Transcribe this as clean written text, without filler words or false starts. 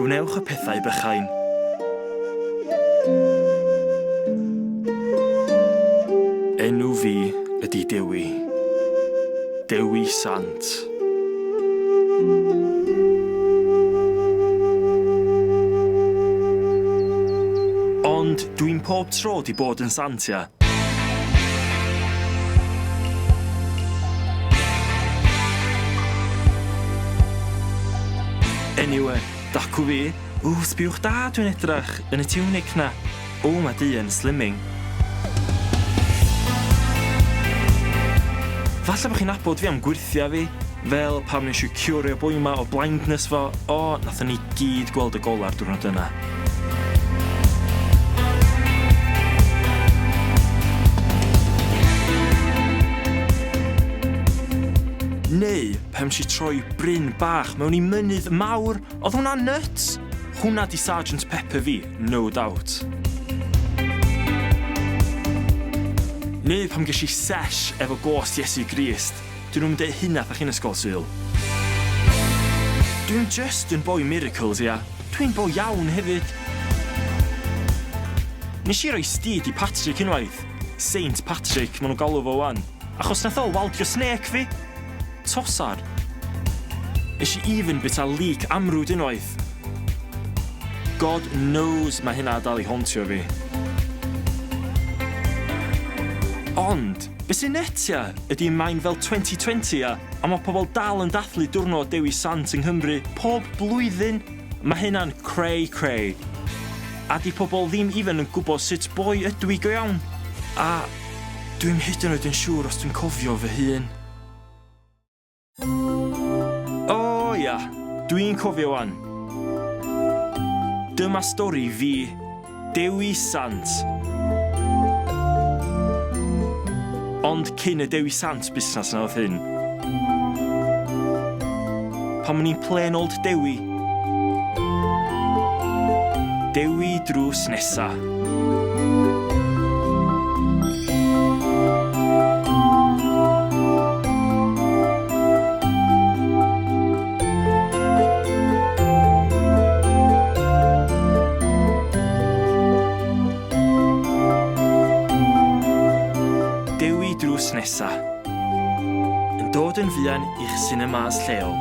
Gwnewch y pethau bychain. Enw fi ydy Dewi. Dewi Sant. Ond dwi'n pob tro 'di bod yn sant, ia. Eniwe, dacw fi. Ww, sbiwch da dwi'n edrach yn y tunic 'na. Ww, ma du yn slimming. Falle bo chi'n nabod fi am gwyrthia fi, fel pam nes i curio boi 'ma o blindness fo, o, nathon ni gyd gweld y gola'r diwrnod yna. Neu pam nes i troi bryn bach mewn i mynydd mawr, oedd hwnna'n nuts? Hwnna di Sergeant Pepper fi, no doubt. Neu pam ges i sesh efo ghost Iesu Grist, dyn nhw'm yn deud hynna 'tha chi'n Ysgol Sul. Dwi'm jyst yn boi miracles ia, dwi'n boi iawn hefyd. Nes i roi steed i Patrick unwaith, Saint Patrick ma' nhw'n galw fo 'wan, achos nath o waldio snake fi. Tosar. Nes i even bita leek amrwd unwaith. God knows mae hynna dal i hauntio fi. Ond, be sy'n nyts ia, ydy mae'n fel 2020 ia, a mae pobl dal yn dathlu diwrnod Dewi Sant yng Nghymru pob blwyddyn. Mae hynna'n cray cray. A di pobl ddim even yn gwybod sut boi ydw i go iawn. A dwi'm hyd yn oed yn siŵr os dwi'n cofio fy hun. O ia, dwi'n cofio wan. Dyma stori fi, Dewi Sant. Ond cyn y Dewi Sant busnes na oedd hyn. Pan o'n i'n plain old Dewi. Dewi drws nesa. Dewi drws nesa. Yn dod yn fuan i'ch sinemas lleol.